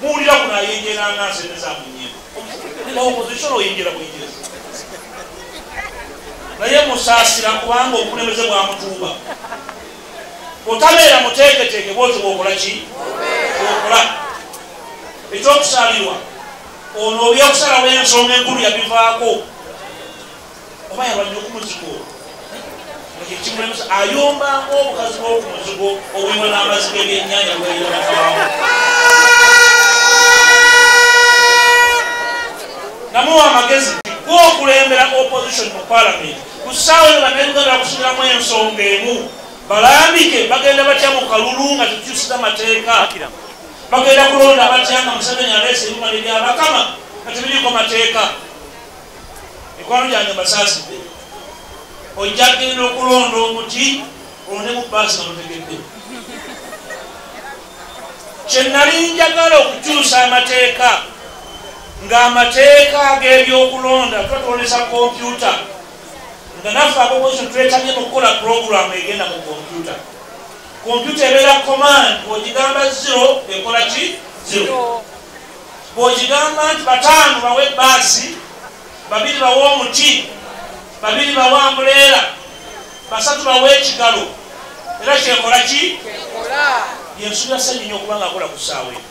Muwulira kuno ayenjera nga nseneza mu nnyimbo. Nina opposition oyenjera bwenjeza. Naye musaasira kubanga obukulembeze bwamutuuba. Otabeera muteeketeeke bw'otyo bw'okola ki? Bw'okola. Ekyokusaalirwa ono ebyokusalawo ensonga enkulu yabivaako. Oba yalwanye okumuzigo. Ekimulemesa ayomba ng'obukazi bw'okumuzigo obuyimba n'amazzi g'ebyennyanja bweyira bakabaawo. Namuwa amagezi g'okulembera opposition mu parliament. Ku ssaawa eno bannayuganda bakusubiramu ensonga emu. Balambike bagenda batya mu kalulu nga tetukyusiza mateeka. Bagenda kulonda batya nga Museveni aleese ebyuma by'abakama nga tebiriiko mateeka. Mikwano gyange mbasaasidde. Ojja kugenda okulonda omuti olondemu bbaasi nga totegedde. Kye nali njagala okukyusa amateeka ng'amateeka ag'ebyokulonda tuba tulondesa kompyuta nga naffe ab'opposition twetabye mu kukola pulogulaamu egenda mu kompyuta. Kompyuta ebeera command, bw'ogigamba 0 ekola ki? 0. Bw'ogigamba nti 5 bawe bbaasi, 2 bawe omuti, 2 bawe ambuleera, 3 bawe ekigalo, era kyekola ki? Yensuubira Ssennyonyi okuba ng'akola ku ssaawa eno.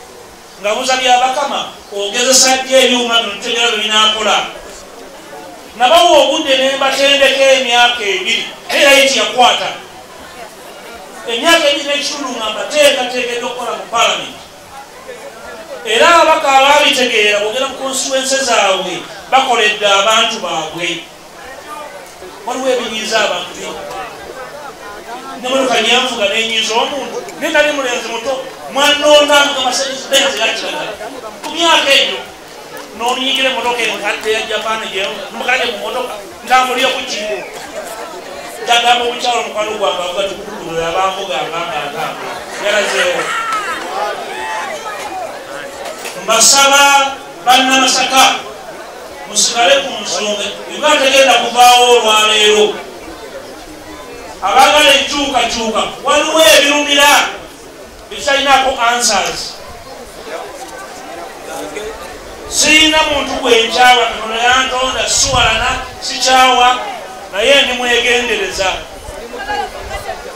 Nga buuza Byabakama ogezesa ddi ebyuma bino tutegeera bwe binaakola. Nabawa obudde ne mbatendeka emyaka 2 naye era ye teyakwata. Emyaka 2 n'ekitundu nga mbateekateeka okukola mu paalamenti. Era ababaka abaabitegeera bw'ogenda mu constituency zaabwe bakoledde abantu baabwe. Waliwo ebinyiiza abantu bingi. Nemmotoka nyanfuga n'enyiiza omuntu naye nali mulenzi muto mwanonda nga Mercedes Benz yakiragala. Ku myaka egyo n'onyigira emmotoka enkadde ya Japan mukadde mu mmotoka ntambulire ku ki? Jagamba omukyalo omukwano gwange avuga tukutukulula abanvuga nga ntambula yalazeewo. Mbasaba bannamasaka musigale ku nsonga. Uganda tegenda kuvaawo olwaleero. Abaagala enkyukakyuka waliwo ebirumira ebitalinako answers. Sirina muntu gwe nkyawa, Katonda yantonda siwalana sikyawa, naye ndi mwegendereza.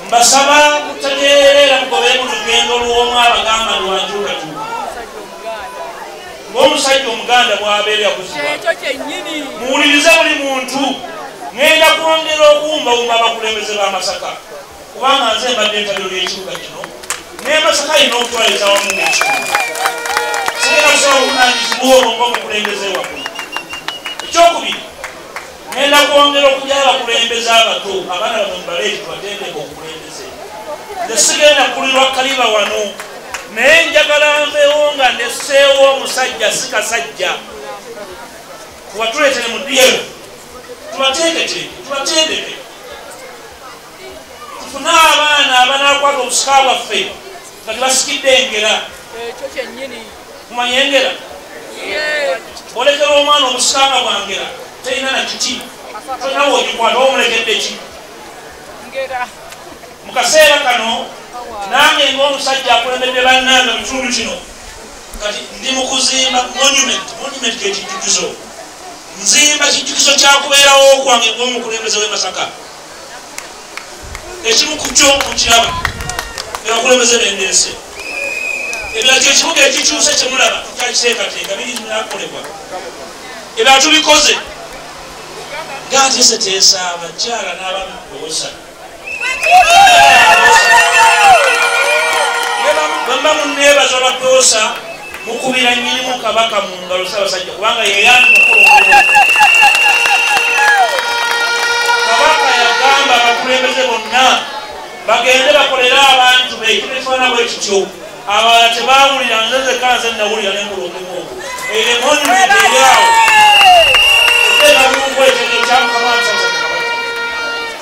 Mbasaba mutegeere era mugobere mu lugendo lw'omu abagamba lwankyukakyuka. Ng'omusajja Omuganda bw'abeera yakuzibwa. Muwulirize buli muntu. Ngenda kwongera okuwumbawumba abakulembeze b'Amasaka kubanga nze mbadde entabiro y'ekibuga kino naye Masaka alina okutwaliza wamu ng'ekitundu. Sigenda kusaba obuvunaanyizibwa obwo ng'omukulembeze wammwe. Ekyokubiri, ngenda kwongera okujja abakulembeze abato, abaana bamwe mubaleete tubatendeke obukulembeze. Nze sigenda kukulirwa kaliba wano, naye njagala nveewo nga ndesseewo omusajja si kasajja. Tubatuleetere mu DF, tubateeketeeke, tubatendeke. Tufune abaana abanaakwata obusika bwaffe nga tebasikidde engera. Mumanye engera? Bw'olekera omwana obusika nga bwangera terina na kiti, tolina w'ogikwata omulekedde ki? Mu kaseera kano nange ng'omusajja akulembedde bannange mu kitundu kino kati ndi mu kuzimba monument. Monument kye kijjukizo. Nzimba kijjukizo kyakubeerawo kwange ng'omukulembeze w'e Masaka. Ekimu ku kyo mukiraba abakulembeze bendeese. Ebirala kyekibuga ekikyuse kyemulaba tukyakiteekateeka biri binakolebwa. Ebirala tubikoze ng'ateeseteesa abakyala n'abaami kuwosa. Bwe mba munneebaza olwa mukubira nnyinimu Kabaka mu ngalo Ssaabasajja kubanga ye yantuma okukola omulimu. Kabaka yagamba abakulembeze bonna bagende bakolere abantu be ekintu ekifaanana bwe kityo. Abalala tebaawulira, nze nzekka nze nnawulira ne nkola omulimu ogwo. Eyo monument eri awo okuteeka mungu ekyo ekya Mukama wange Ssaabasajja Kabaka.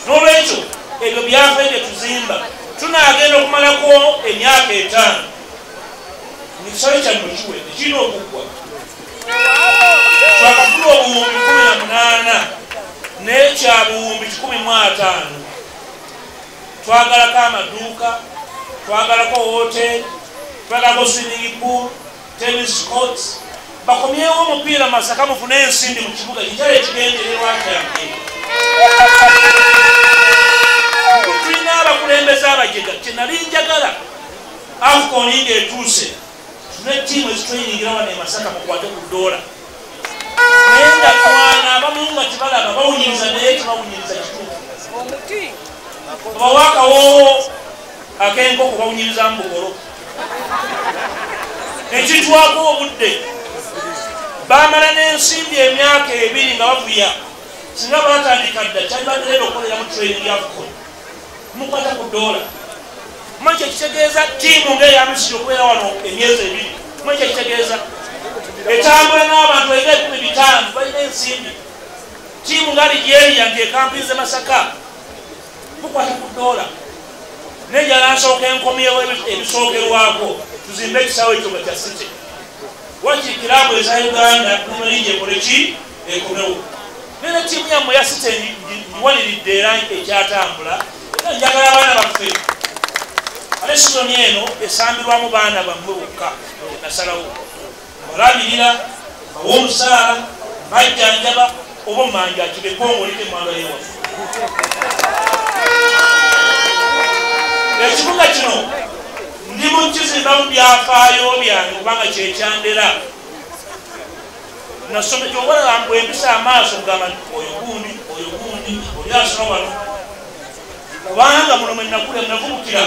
N'olwekyo ebyo byaffe bye tuzimba tunaagenda okumalako emyaka 5 ekisale kyammwe kiwedde kirina okuggwa. Twakafuna obuwumbi 18 n'ekya buwumbi 150. Twagalako amaduuka, twagalako hotel, twagalako swimming pool, tennis courts, bakomyewo omupiira Masaka mufune ensimbi mu kibuga kikyali ekigendererwa kyange. Tulina abakulembeze abajega, kye nali njagala AFCON ng'etuuse tufune ttiimu ezitrainingira wano e Masaka mukwate ku ddoola. Naye nga twana abamu nga tebalaba bawunyiriza naye tebawunyiriza kituufu. Obawa akawoowo ak'enkoko bawunyiriza mu bugolo. Ekitwako obudde bamala n'ensimbi emyaka 2 nga bavuya. Singa batandika dda kyalibadde leero okukolera mu training ya AFCON. Mukwata ku ddoola. Mmanyi kyekitegeeza ttiimu ng'eya Misiri okubeera wano emyezi 2. Mmanyi kyekitegeeza etambula n'abantu era 15,000 balina ensimbi. Ttiimu nga Algeria nti ekampinze Masaka. Mukwata ku ddoola. Nejala nsooka enkomyewo ebisookerwako tuzimbe ekisaawe ekyo nga kya city. Wakiri kiraabu eza Uganda Premier League ekole ki ekomewo. Naye ttiimu yammwe ya city ngiwaniridde era ekyatambula. Era njagala abaana baffe. Ate sizoni eno esambirwamu baana bammwe bokka. Nasalawo mbalabirira, mbawa omusaala, mbajjanjaba oba mmanja akibeko ng'oliko emmanda y'ewaffe. Ekibuga kino ndi mu kizimbamu byafaayo byange kubanga kyekyandera. Nasoma ky'obalaba bwe mpisa amaaso ngamba nti oyo gundi, oyo gundi, oli asoma wano. Kubanga muno mwe nakula navubukira.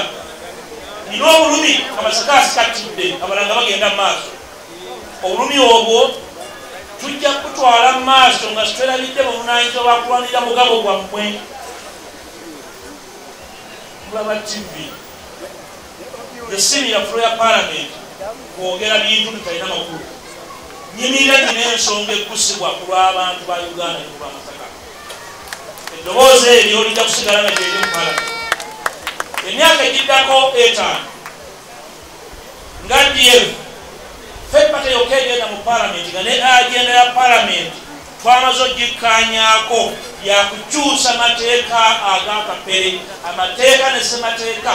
Nina obulumi Amasaka asikattidde abalala nga bagenda mu maaso. Obulumi obwo tujja kutwala mu maaso nga twerabidde buvunaanyizibwa bwa kulwanirira mugabo gwammwe. Mulaba TV. Essimu ya floor ya Parliament kwogera bintu bitalina makulu. Nyimirira nina ensonga ekkusibwa ku lw'abantu ba Uganda ne ku lwa Masaka. Eddoboozi eryo lijja kusigala nga gyeri mu Parliament. Emyaka egiddako 5 nga DF ffe party yokka egenda mu Parliament nga ne agenda ya Parliament twamaze ogikkaanyaako ya kukyusa mateeka ag'akapere, amateeka ne ssemateeka